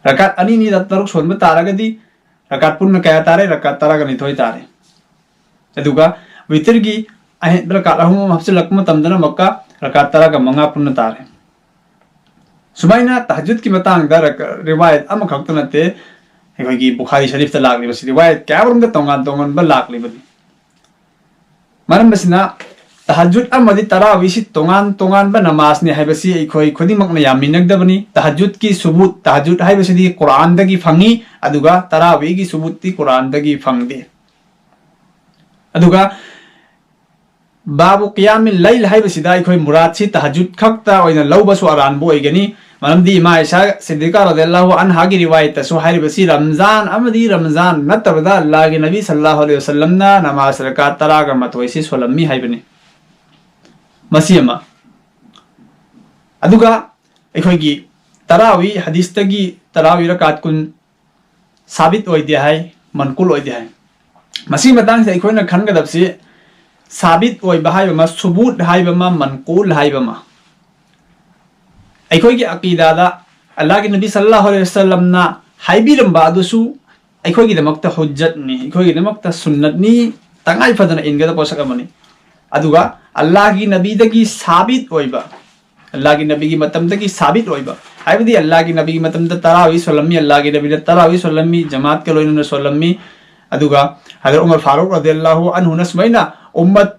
ꯔꯀꯥꯠ ꯑꯅꯤꯅꯤꯗ ꯇꯔꯨꯛ ꯁꯣꯟꯕ ꯇꯥꯔꯒꯗꯤ ꯔꯀꯥꯠ ꯄꯨꯟꯅ ꯀꯌꯥ ꯇꯥꯔꯦ? ꯔꯀꯥꯠ ꯇꯔꯥꯒ ꯅꯤꯊꯣꯏ ꯇꯥꯔꯦ꯫ ꯑꯗꯨꯒ ꯋꯤꯇ꯭ꯔꯒꯤ ꯑꯍꯦꯟꯕ ꯔꯀꯥꯠ ꯑꯍꯨꯝ ꯑꯃ ꯍꯥꯞꯆꯤꯜꯂꯛꯄ ꯃꯇꯝꯗꯅ ꯑꯃꯨꯛꯀ ꯔꯀꯥꯠ ꯇꯔꯥꯒ ꯃꯉꯥ ꯄꯨꯟꯅ ꯇꯥꯔꯦ꯫ ꯁꯨꯃꯥꯏꯅ ꯇꯍꯖꯨꯠꯀꯤ ꯃꯇꯥꯡꯗ ꯔꯀ-, ꯔꯤꯋꯥꯌꯠ ꯑꯃꯈꯛꯇ ꯅꯠꯇꯦ, ꯑꯩꯈꯣꯏꯒꯤ ꯕꯨꯈꯥꯔꯤ ꯁꯔꯤꯐꯇ ꯂꯥꯛꯂꯤꯕꯁꯤ ꯔꯤꯋꯥꯌꯠ ꯀꯌꯥꯃꯔꯨꯝꯗ ꯇꯣꯉꯥꯟ ꯇꯣꯉꯥꯟꯕ ꯂꯥꯛꯂꯤꯕꯅꯤ꯫ ꯃꯔꯝ ꯑꯁꯤꯅ ꯇꯍꯖꯨꯗ ꯑꯃꯗꯤ ꯇꯔꯥꯋꯤꯁꯤ ꯇꯣꯉꯥꯟ ꯇꯣꯉꯥꯟꯕ ꯅꯃꯥꯖꯅꯤ ꯍꯥꯏꯕꯁꯤ ꯑꯩꯈꯣꯏ ꯈꯨꯗꯤꯡꯃꯛꯅ ꯌꯥꯃꯤꯟꯅꯒꯗꯕꯅꯤ꯫ ꯇꯍꯖꯨꯗꯀꯤ ꯁꯨꯕꯨꯠ, ꯇꯍꯖꯨꯗ ꯍꯥꯏꯕꯁꯤꯗꯤ ꯀꯨꯔꯥꯟꯗꯒꯤ ꯐꯪꯉꯤ, ꯑꯗꯨꯒ ꯇꯔꯥꯋꯤꯒꯤ ꯁꯨꯕꯨꯠꯇꯤ ꯀꯨꯔꯥꯟꯗꯒꯤ ꯐꯪꯗꯦ꯫ ꯑꯗꯨꯒ ꯕꯥꯕꯨ ꯀꯤꯌꯥꯃꯤꯜ ꯂꯩꯜ ꯍꯥꯏꯕꯁꯤꯗ ꯑꯩꯈꯣꯏ ꯃꯨꯔꯥꯠꯁꯤ ꯇꯍꯖꯨꯗ ꯈꯛꯇ ꯑꯣꯏꯅ ꯂꯧꯕꯁꯨ ꯑꯔꯥꯟꯕ ꯑꯣꯏꯒꯅꯤ꯫ ꯃꯔꯝꯗꯤ ꯏꯃꯥ ꯏꯁꯥ ꯁꯤꯗꯤꯀꯥ ꯔꯗꯤꯌꯜꯂꯥꯍꯨ ꯑꯟꯍꯥꯒꯤ ꯔꯤꯋꯥꯌꯠꯇꯁꯨ ꯍꯥꯏꯔꯤꯕꯁꯤ ꯔꯝꯖꯥꯟ ꯑꯃꯗꯤ ꯔꯝꯖꯥꯟ ꯅꯠꯇꯕꯗ ꯑꯜꯂꯥꯍꯒꯤ ꯅꯕꯤ ꯁꯜꯂꯥꯍꯨ ꯑꯂꯩꯍꯤ ꯋꯁꯜꯂꯝꯅ ꯅꯃꯥꯖ ꯔꯀꯥꯠ ꯇꯔꯥꯒ ꯃꯥꯊꯣꯏꯁꯤ ꯁꯣꯜꯂꯝꯃꯤ ꯍꯥꯏꯕꯅꯤ꯫ ꯃꯁꯤ ꯑꯃ꯫ ꯑꯗꯨꯒ ꯑꯩꯈꯣꯏꯒꯤ ꯇꯔꯥꯋꯤ ꯍꯗꯤꯁꯇꯒꯤ ꯇꯔꯥꯋꯤ ꯔꯀꯥꯠ ꯀꯨꯟ ꯁꯥꯕꯤꯠ ꯑꯣꯏꯗꯦ ꯍꯥꯏ, ꯃꯟꯀꯨꯜ ꯑꯣꯏꯗꯦ ꯍꯥꯏ꯫ ꯃꯁꯤꯒꯤ ꯃꯇꯥꯡꯁꯤꯗ ꯑꯩꯈꯣꯏꯅ ꯈꯟꯒꯗꯕꯁꯤ ꯁꯥꯕꯤꯠ ꯑꯣꯏꯕ ꯍꯥꯏꯕ ꯑꯃ, ꯁꯨꯕꯨꯠ ꯍꯥꯏꯕ ꯑꯃ, ꯃꯟꯀꯨꯜ ꯍꯥꯏꯕ ꯑꯃ꯫ ꯑꯩꯈꯣꯏꯒꯤ ꯑꯀꯤꯗꯥꯗ ꯑꯜꯂꯥꯍꯒꯤ ꯅꯕꯤ ꯁꯜꯂꯥꯍꯨ ꯑꯂꯩꯍꯤ ꯋꯁꯜꯂꯝꯅ ꯍꯥꯏꯕꯤꯔꯝꯕ ꯑꯗꯨꯁꯨ ꯑꯩꯈꯣꯏꯒꯤꯗꯃꯛꯇ ꯍꯨꯖꯠꯅꯤ, ꯑꯩꯈꯣꯏꯒꯤꯗꯃꯛꯇ ꯁꯨꯟꯅꯠꯅꯤ, ꯇꯉꯥꯏ ꯐꯗꯅ ꯏꯟꯒꯗꯕ ꯄꯣꯠꯁꯛ ꯑꯃꯅꯤ꯫ ꯑꯗꯨꯒ ꯑꯜꯂꯥꯍꯒꯤ ꯅꯕꯤꯗꯒꯤ ꯁꯥꯕꯤꯠ ꯑꯣꯏꯕ, ꯑꯜꯂꯥꯍꯒꯤ ꯅꯕꯤꯒꯤ ꯃꯇꯝꯗꯒꯤ ꯁꯥꯕꯤꯠ ꯑꯣꯏꯕ, ꯍꯥꯏꯕꯗꯤ ꯑꯜꯂꯥꯍꯒꯤ ꯅꯕꯤꯒꯤ ꯃꯇꯝꯗ ꯇꯔꯥꯋꯤ ꯁꯣꯜꯂꯝꯃꯤ, ꯑꯜꯂꯥꯍꯒꯤ ꯅꯕꯤꯅ ꯇꯔꯥꯋꯤ ꯁꯣꯜꯂꯝꯃꯤ, ꯖꯃꯥꯠꯀ ꯂꯣꯏꯅꯅ ꯁꯣꯜꯂꯝꯃꯤ꯫ ꯑꯗꯨꯒ ꯍꯖꯔꯠ ꯎꯃꯔ ꯐꯥꯔꯨꯛ ꯔꯗꯤꯌꯜꯂꯥꯍꯨ ꯑꯟꯍꯨꯅ ꯁꯨꯃꯥꯏꯅ ꯎꯝꯃꯠ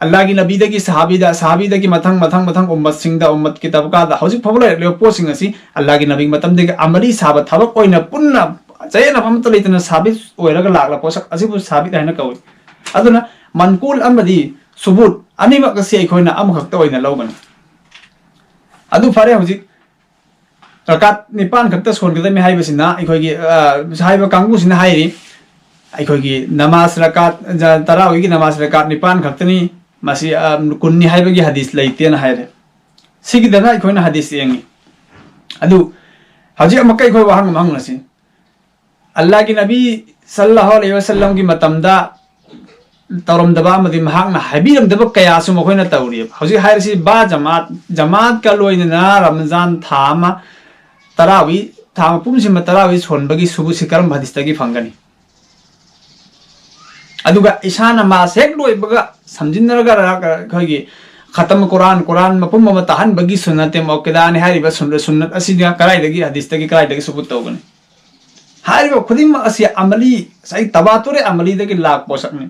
ꯑꯜꯂꯥꯍꯒꯤ ꯅꯕꯤꯗꯒꯤ ꯁꯍꯥꯕꯤꯗ, ꯁꯍꯥꯕꯤꯗꯒꯤ ꯃꯊꯪ, ꯃꯊꯪ, ꯃꯊꯪ ꯎꯝꯃꯠꯁꯤꯡꯗ, ꯎꯝꯃꯠꯀꯤ ꯇꯕꯀꯥꯗ ꯍꯧꯖꯤꯛ ꯐꯥꯎꯕ ꯂꯩꯔꯛꯂꯤꯕ ꯄꯣꯠꯁꯤꯡ ꯑꯁꯤ ꯑꯜꯂꯥꯍꯒꯤ ꯅꯕꯤꯒꯤ ꯃꯇꯝꯗꯒꯤ ꯑꯃꯂꯤ ꯁꯥꯕ ꯊꯕꯛ ꯑꯣꯏꯅ ꯄꯨꯟꯅ ꯆꯌꯦꯠꯅꯕ ꯑꯃꯠꯇ ꯂꯩꯇꯅ ꯁꯥꯕꯤꯠ ꯑꯣꯏꯔꯒ ꯂꯥꯛꯂꯕ ꯄꯣꯠꯁꯛ ꯑꯁꯤꯕꯨ ꯁꯥꯕꯤꯠ ꯍꯥꯏꯅ ꯀꯧꯏ꯫ ꯑꯗꯨꯅ ꯃꯟꯀꯨꯜ ꯑꯃꯗꯤ ꯁꯨꯕꯨꯠ ꯑꯅꯤꯃꯛ ꯑꯁꯤ ꯑꯩꯈꯣꯏꯅ ꯑꯃꯈꯛꯇ ꯑꯣꯏꯅ ꯂꯧꯒꯅꯤ꯫ ꯑꯗꯨ ꯐꯔꯦ, ꯍꯧꯖꯤꯛ ꯔꯀꯥꯠ ꯅꯤꯄꯥꯟ ꯈꯛꯇ ꯁꯣꯟꯒꯗꯕꯅꯤ ꯍꯥꯏꯕꯁꯤꯅ ꯑꯩꯈꯣꯏꯒꯤ, ꯑ, ꯍꯥꯏꯕ ꯀꯥꯡꯕꯨꯁꯤꯅ ꯍꯥꯏꯔꯤ, ꯑꯩꯈꯣꯏꯒꯤ ꯅꯃꯥꯖ ꯔꯀꯥꯠ, ꯖ-, ꯇꯔꯥꯋꯤꯒꯤ ꯅꯃꯥꯖ ꯔꯀꯥꯠ ꯅꯤꯄꯥꯟ ꯈꯛꯇꯅꯤ, ꯃꯁꯤ, ꯑ, ꯀꯨꯟꯅꯤ ꯍꯥꯏꯕꯒꯤ ꯍꯗꯤꯁ ꯂꯩꯇꯦꯅ ꯍꯥꯏꯔꯦ꯫ ꯁꯤꯒꯤꯗꯅ ꯑꯩꯈꯣꯏꯅ ꯍꯗꯤꯁ ꯌꯦꯡꯉꯤ꯫ ꯑꯗꯨ ꯍꯧꯖꯤꯛ ꯑꯃꯨꯛꯀ ꯑꯩꯈꯣꯏ ꯋꯥꯍꯪ ꯑꯃ ꯍꯪꯉꯁꯤ꯫ ꯑꯜꯂꯥꯍꯒꯤ ꯅꯕꯤ ꯁꯜꯂꯥꯍꯨ ꯑꯂꯩꯍꯤ ꯋꯁꯜꯂꯝꯒꯤ ꯃꯇꯝꯗ ꯇꯧꯔꯝꯗꯕ ꯑꯃꯗꯤ ꯃꯍꯥꯛꯅ ꯍꯥꯏꯕꯤꯔꯝꯗꯕ ꯀꯌꯥꯁꯨ ꯃꯈꯣꯏꯅ ꯇꯧꯔꯤꯑꯕ꯫ ꯍꯧꯖꯤꯛ ꯍꯥꯏꯔꯤꯁꯤ ꯕꯥ ꯖꯃꯥꯠ, ꯖꯃꯥꯠꯀ ꯂꯣꯏꯅꯅ ꯔꯝꯖꯥꯟ ꯊꯥ ꯑꯃ ꯇꯔꯥꯋꯤ, ꯊꯥ ꯃꯄꯨꯝꯁꯤꯃ ꯇꯔꯥꯋꯤ ꯁꯣꯟꯕꯒꯤ ꯁꯨꯕꯨꯠꯁꯤ ꯀꯔꯝꯕ ꯍꯗꯤꯁꯇꯒꯤ ꯐꯪꯒꯅꯤ? ꯑꯗꯨꯒ ꯏꯁꯥꯅ ꯃꯥꯁ ꯍꯦꯛ ꯂꯣꯏꯕꯒ ꯁꯝꯖꯤꯟꯅꯔꯒ ꯑꯩꯈꯣꯏꯒꯤ ꯈꯇꯝ ꯀꯨꯔꯥꯟ, ꯀꯨꯔꯥꯟ ꯃꯄꯨꯝ ꯑꯃ ꯇꯥꯍꯟꯕꯒꯤ ꯁꯨꯟꯅꯠ ꯃꯨꯑꯛꯀꯗꯥꯅꯤ ꯍꯥꯏꯔꯤꯕ ꯁꯨꯟꯅ-, ꯁꯨꯟꯅꯠ ꯑꯁꯤꯅ ꯀꯗꯥꯏꯗꯒꯤ, ꯍꯗꯤꯁꯇꯒꯤ ꯀꯗꯥꯏꯗꯒꯤ ꯁꯨꯕꯨꯠ ꯇꯧꯒꯅꯤ? ꯍꯥꯏꯔꯤꯕ ꯈꯨꯗꯤꯡꯃꯛ ꯑꯁꯤ ꯑꯃꯂꯤ, ꯉꯁꯥꯏ ꯇꯕꯥꯇꯨꯔꯦ ꯑꯃꯂꯤꯗꯒꯤ ꯂꯥꯛꯄ ꯄꯣꯠꯁꯛꯅꯤ꯫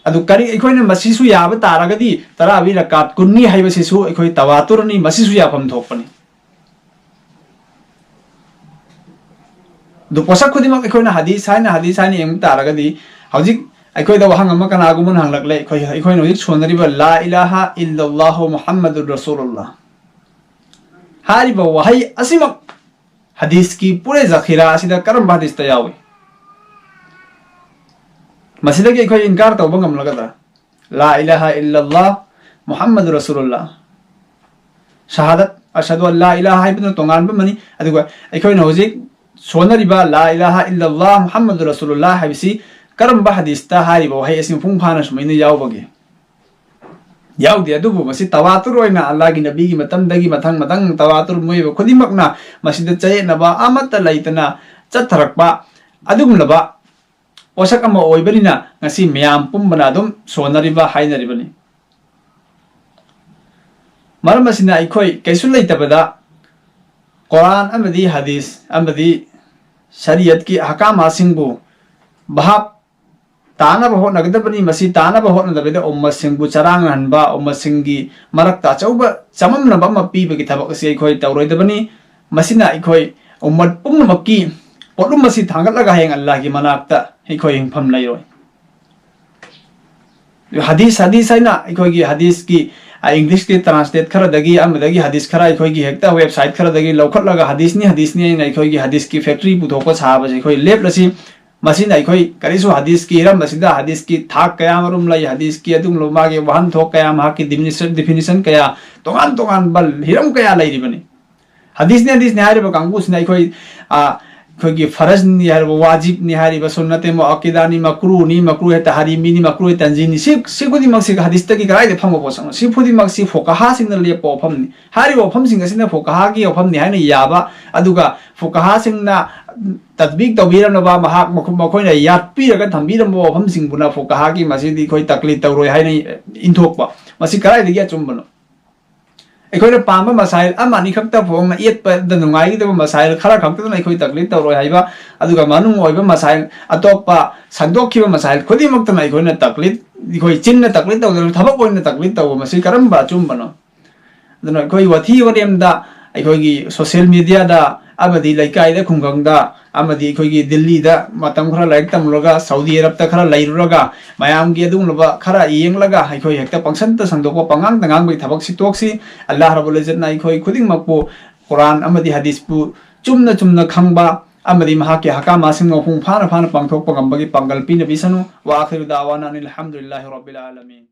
ꯑꯗꯨ ꯀꯔꯤ ꯑꯩꯈꯣꯏꯅ ꯃꯁꯤꯁꯨ ꯌꯥꯕ ꯇꯥꯔꯒꯗꯤ ꯇꯔꯥꯕꯤ ꯔꯀꯥꯠ ꯀꯨꯟꯅꯤ ꯍꯥꯏꯕꯁꯤꯁꯨ ꯑꯩꯈꯣꯏ ꯇꯋꯥꯇꯨꯔꯅꯤ, ꯃꯁꯤꯁꯨ ꯌꯥꯐꯝ ꯊꯣꯛꯄꯅꯤ꯫ ꯑꯗꯨ ꯄꯣꯠꯁꯛ ꯈꯨꯗꯤꯡꯃꯛ ꯑꯩꯈꯣꯏꯅ ꯍꯗꯤꯁ ꯍꯥꯏꯅ, ꯍꯗꯤꯁ ꯍꯥꯏꯅ ꯌꯦꯡꯕ ꯇꯥꯔꯒꯗꯤ, ꯍꯧꯖꯤꯛ ꯑꯩꯈꯣꯏꯗ ꯋꯥꯍꯪ ꯑꯃ ꯀꯅꯥꯒꯨꯝꯕꯅ ꯍꯪꯂꯛꯂꯦ, ꯑꯩꯈꯣꯏ, ꯑꯩꯈꯣꯏꯅ ꯍꯧꯖꯤꯛ ꯁꯣꯟꯅꯔꯤꯕ "ꯂꯥ ꯏꯂꯥꯍ ꯏꯜꯂꯜꯂꯥꯍꯨ ꯃꯨꯍꯝꯃꯗꯨꯔ ꯔꯁꯨꯂꯨꯜꯂꯥꯍ" ꯍꯥꯏꯔꯤꯕ ꯋꯥꯍꯩ ꯑꯁꯤꯃꯛ ꯍꯗꯤꯁꯀꯤ ꯄꯨꯔꯦ ꯖꯈꯤꯔꯥ ꯑꯁꯤꯗ ꯀꯔꯝꯕ ꯍꯗꯤꯁꯇ ꯌꯥꯎꯏ? ꯃꯁꯤꯗꯒꯤ ꯑꯩꯈꯣꯏ ꯏꯟꯀꯥꯔ ꯇꯧꯕ ꯉꯝꯂꯒꯗ꯭ꯔꯥ? "ꯂꯥ ꯏꯂꯥꯍ ꯏꯜꯂꯜꯂꯥꯍ ꯃꯨꯍꯝꯃꯗꯨꯔ ꯔꯁꯨꯂꯨꯜꯂꯥꯍ"꯫ ꯁꯍꯥꯗꯠ, "ꯑꯁꯍꯗꯨ ꯑꯜ ꯂꯥ ꯏꯂꯥꯍ" ꯍꯥꯏꯕꯗꯨꯅ ꯇꯣꯉꯥꯟꯕ ꯑꯃꯅꯤ, ꯑꯗꯨꯒ ꯑꯩꯈꯣꯏꯅ ꯍꯧꯖꯤꯛ ꯁꯣꯟꯅꯔꯤꯕ "ꯂꯥ ꯏꯂꯥꯍ ꯏꯜꯂꯜꯂꯥꯍ ꯃꯨꯍꯝꯃꯗꯨꯔ ꯔꯁꯨꯂꯨꯜꯂꯥꯍ" ꯍꯥꯏꯕꯁꯤ ꯀꯔꯝꯕ ꯍꯗꯤꯁꯇ ꯍꯥꯏꯔꯤꯕ ꯋꯥꯍꯩ ꯑꯁꯤ ꯃꯄꯨꯡ ꯐꯥꯅ ꯁꯨꯃꯥꯏꯅ ꯌꯥꯎꯕꯒꯦ? ꯌꯥꯎꯗꯦ꯫ ꯑꯗꯨꯕꯨ ꯃꯁꯤ ꯇꯋꯥꯇꯨꯔ ꯑꯣꯏꯅ ꯑꯜꯂꯥꯍꯒꯤ ꯅꯕꯤꯒꯤ ꯃꯇꯝꯗꯒꯤ ꯃꯊꯪ ꯃꯊꯪ ꯇꯋꯥꯇꯨꯔ ꯃꯣꯏꯕ ꯈꯨꯗꯤꯡꯃꯛꯅ ꯃꯁꯤꯗ ꯆꯌꯦꯠꯅꯕ ꯑꯃꯠꯇ ꯂꯩꯇꯅ ꯆꯠꯊꯔꯛꯄ ꯑꯗꯨꯒꯨꯝꯂꯕ ꯄꯣꯠꯁꯛ ꯑꯃ ꯑꯣꯏꯕꯅꯤꯅ ꯉꯁꯤ ꯃꯌꯥꯝ ꯄꯨꯝꯕꯅ ꯑꯗꯨꯝ ꯁꯣꯟꯅꯔꯤꯕ ꯍꯥꯏꯅꯔꯤꯕꯅꯤ꯫ ꯃꯔꯝ ꯑꯁꯤꯅ ꯑꯩꯈꯣꯏ ꯀꯩꯁꯨ ꯂꯩꯇꯕꯗ ꯀꯨꯔꯥꯟ ꯑꯃꯗꯤ ꯍꯗꯤꯁ ꯑꯃꯗꯤ ꯁꯔꯤꯌꯠꯀꯤ ꯑꯍꯀꯥꯝꯁꯤꯡꯕꯨ ꯚꯥꯞ ꯇꯥꯅꯕ ꯍꯣꯠꯅꯒꯗꯕꯅꯤ꯫ ꯃꯁꯤ ꯇꯥꯅꯕ ꯍꯣꯠꯅꯗꯕꯤꯗ ꯎꯝꯃꯠꯁꯤꯡꯕꯨ ꯆꯔꯥꯡꯅꯍꯟꯕ, ꯎꯝꯃꯠꯁꯤꯡꯒꯤ ꯃꯔꯛꯇ ꯑꯆꯧꯕ ꯆꯃꯝꯅꯕ ꯑꯃ ꯄꯤꯕꯒꯤ ꯊꯕꯛ ꯑꯁꯤ ꯑꯩꯈꯣꯏ ꯇꯧꯔꯣꯏꯗꯕꯅꯤ꯫ ꯃꯁꯤꯅ ꯑꯩꯈꯣꯏ ꯎꯝꯃꯠ ꯄꯨꯝꯅꯃꯛꯀꯤ ꯄꯣꯠꯂꯨꯝ ꯑꯁꯤ ꯊꯥꯡꯒꯠꯂꯒ ꯍꯌꯦꯡ ꯑꯜꯂꯥꯍꯒꯤ ꯃꯅꯥꯛꯇ ꯑꯩꯈꯣꯏ ꯍꯤꯡꯐꯝ ꯂꯩꯔꯣꯏ꯫ ꯍꯗꯤꯁ, ꯍꯗꯤꯁ ꯍꯥꯏꯅ ꯑꯩꯈꯣꯏꯒꯤ ꯍꯗꯤꯁꯀꯤ, ꯑ, ꯏꯪꯂꯤꯁꯀꯤ ꯇ꯭ꯔꯥꯟꯁꯂꯦꯠ ꯈꯔꯗꯒꯤ ꯑꯃꯗꯒꯤ ꯍꯗꯤꯁ ꯈꯔ ꯑꯩꯈꯣꯏꯒꯤ ꯍꯦꯛꯇ ꯋꯦꯕꯁꯥꯏꯠ ꯈꯔꯗꯒꯤ ꯂꯧꯈꯠꯂꯒ ꯍꯗꯤꯁꯅꯤ, ꯍꯗꯤꯁꯅꯤ ꯍꯥꯏꯅ ꯑꯩꯈꯣꯏꯒꯤ ꯍꯗꯤꯁꯀꯤ ꯐꯦꯛꯇ꯭ꯔꯤ ꯄꯨꯊꯣꯛꯄ ꯁꯥꯕꯁꯦ ꯑꯩꯈꯣꯏ ꯂꯦꯞꯂꯁꯤ꯫ ꯃꯁꯤꯅ ꯑꯩꯈꯣꯏ ꯀꯔꯤꯁꯨ ꯍꯗꯤꯁꯀꯤ ꯍꯤꯔꯝ ꯑꯁꯤꯗ ꯍꯗꯤꯁꯀꯤ ꯊꯥꯛ ꯀꯌꯥ ꯑꯃꯔꯣꯝ ꯂꯩ, ꯍꯗꯤꯁꯀꯤ ꯑꯗꯨꯒꯨꯝꯂꯕ ꯃꯥꯒꯤ ꯋꯥꯍꯟꯊꯣꯛ ꯀꯌꯥ, ꯃꯍꯥꯛꯀꯤ ꯗꯤꯐꯤꯅꯤꯁꯟ, ꯗꯤꯐꯤꯅꯤꯁꯟ ꯀꯌꯥ, ꯇꯣꯉꯥꯟ ꯇꯣꯉꯥꯟꯕ ꯍꯤꯔꯝ ꯀꯌꯥ ꯂꯩꯔꯤꯕꯅꯤ꯫ ꯍꯗꯤꯁꯅꯤ, ꯍꯗꯤꯁꯅꯤ ꯍꯥꯏꯔꯤꯕ ꯀꯥꯡꯕꯨꯁꯤꯅ ꯑꯩꯈꯣꯏ, ꯑ, ꯑꯩꯈꯣꯏꯒꯤ ꯐꯔꯖꯅꯤ ꯍꯥꯏꯔꯤꯕ, ꯋꯥꯖꯤꯕꯅꯤ ꯍꯥꯏꯔꯤꯕ, ꯁꯨꯟꯅꯇꯦ ꯃꯨꯑꯛꯀꯤꯗꯥꯅꯤ, ꯃꯀ꯭ꯔꯨꯅꯤ, ꯃꯀ꯭ꯔꯨꯍꯦ ꯇꯍꯔꯤꯃꯤꯅꯤ, ꯃꯀ꯭ꯔꯨꯍꯦ ꯇꯟꯖꯤꯅꯤ, ꯁꯤ, ꯁꯤ ꯈꯨꯗꯤꯡꯃꯛꯁꯤ ꯍꯗꯤꯁꯇꯒꯤ ꯀꯗꯥꯏꯗ ꯐꯪꯕ ꯄꯣꯠꯁꯛꯅꯣ? ꯁꯤ ꯈꯨꯗꯤꯡꯃꯛꯁꯤ ꯐꯨꯀꯍꯥꯁꯤꯡꯅ ꯂꯦꯞꯄ ꯋꯥꯐꯝꯅꯤ꯫ ꯍꯥꯏꯔꯤꯕ ꯋꯥꯐꯝꯁꯤꯡ ꯑꯁꯤꯅ ꯐꯨꯀꯍꯥꯒꯤ ꯋꯥꯐꯝꯅꯤ ꯍꯥꯏꯅ ꯌꯥꯕ, ꯑꯗꯨꯒ ꯐꯨꯀꯍꯥꯁꯤꯡꯅ ꯇꯠꯕꯤꯛ ꯇꯧꯕꯤꯔꯝꯂꯕ, ꯃꯍꯥꯛ ꯃꯈꯣ-, ꯃꯈꯣꯏꯅ ꯌꯥꯠꯄꯤꯔꯒ ꯊꯝꯕꯤꯔꯝꯕ ꯋꯥꯐꯝꯁꯤꯡꯕꯨꯅ ꯐꯨꯀꯍꯥꯒꯤ ꯃꯁꯤꯗꯤ ꯑꯩꯈꯣꯏ ꯇꯛꯂꯤꯗ ꯇꯧꯔꯣꯏ ꯍꯥꯏꯅ ꯏꯟꯊꯣꯛꯄ, ꯃꯁꯤ ꯀꯗꯥꯏꯗꯒꯤ ꯑꯆꯨꯝꯕꯅꯣ? ꯑꯩꯈꯣꯏꯅ ꯄꯥꯝꯕ ꯃꯁꯥꯏꯜ ꯑꯃ ꯑꯅꯤ ꯈꯛꯇ ꯐꯣꯡꯅ ꯏꯌꯦꯠꯄꯗ ꯅꯨꯡꯉꯥꯏꯒꯗꯕ ꯃꯁꯥꯏꯜ ꯈꯔ ꯈꯛꯇꯗꯅ ꯑꯩꯈꯣꯏ ꯇꯛꯂꯤꯗ ꯇꯧꯔꯣꯏ ꯍꯥꯏꯕ, ꯑꯗꯨꯒ ꯃꯅꯨꯡ ꯑꯣꯏꯕ ꯃꯁꯥꯏꯜ ꯑꯇꯣꯞꯄ ꯁꯟꯗꯣꯛꯈꯤꯕ ꯃꯁꯥꯏꯜ ꯈꯨꯗꯤꯡꯃꯛꯇꯅ ꯑꯩꯈꯣꯏꯅ ꯇꯛꯂꯤꯗ, ꯑꯩꯈꯣꯏ ꯆꯤꯟꯅ ꯇꯛꯂꯤꯗ ꯇꯧꯗꯅ ꯊꯕꯛ ꯑꯣꯏꯅ ꯇꯛꯂꯤꯗ ꯇꯧꯕ, ꯃꯁꯤ ꯀꯔꯝꯕ ꯑꯆꯨꯝꯕꯅꯣ? ꯑꯗꯨꯅ ꯑꯩꯈꯣꯏ ꯋꯥꯊꯤ ꯋꯥꯔꯦꯝꯗ, ꯑꯩꯈꯣꯏꯒꯤ social media ꯗ ꯑꯃꯗꯤ ꯂꯩꯀꯥꯏꯗ ꯈꯨꯡꯒꯪꯗ ꯑꯃꯗꯤ ꯑꯩꯈꯣꯏꯒꯤ ꯗꯤꯜꯂꯤꯗ ꯃꯇꯝ ꯈꯔ ꯂꯥꯏꯔꯤꯛ ꯇꯝꯂꯨꯔꯒ, ꯁꯥꯎꯗꯤ ꯑꯔꯕꯇ ꯈꯔ ꯂꯩꯔꯨꯔꯒ, ꯃꯌꯥꯝꯒꯤ ꯑꯗꯨꯒꯨꯝꯂꯕ ꯈꯔ ꯌꯦꯡꯂꯒ ꯑꯩꯈꯣꯏ ꯍꯦꯛꯇ ꯄꯪꯁꯟꯗ ꯁꯟꯗꯣꯛꯄ, ꯄꯉꯥꯡꯗ ꯉꯥꯡꯕꯒꯤ ꯊꯕꯛꯁꯤ ꯇꯣꯛꯁꯤ꯫ ꯑꯜꯂꯥꯍ ꯔꯕꯨꯜ ꯏꯖꯠꯅ ꯑꯩꯈꯣꯏ ꯈꯨꯗꯤꯡꯃꯛꯄꯨ ꯀꯨꯔꯥꯟ ꯑꯃꯗꯤ ꯍꯗꯤꯁꯄꯨ ꯆꯨꯝꯅ ꯆꯨꯝꯅ ꯈꯪꯕ ꯑꯃꯗꯤ ꯃꯍꯥꯛꯀꯤ ꯑꯍꯀꯥꯝꯁꯤꯡ ꯃꯄꯨꯡ ꯐꯥꯅ ꯐꯥꯅ ꯄꯥꯡꯊꯣꯛꯄ ꯉꯝꯕꯒꯤ ꯄꯥꯡꯒꯜ ꯄꯤꯅꯕꯤꯁꯅꯨ꯫ ꯋꯥ ꯑꯈꯤꯔꯨ ꯗꯥꯋꯥꯅꯥ ꯑꯅꯤꯜ ꯍꯝꯗꯨꯂꯤꯜꯂꯥꯍꯤ ꯔꯕꯤꯜ ꯑꯥꯂꯃꯤꯟ꯫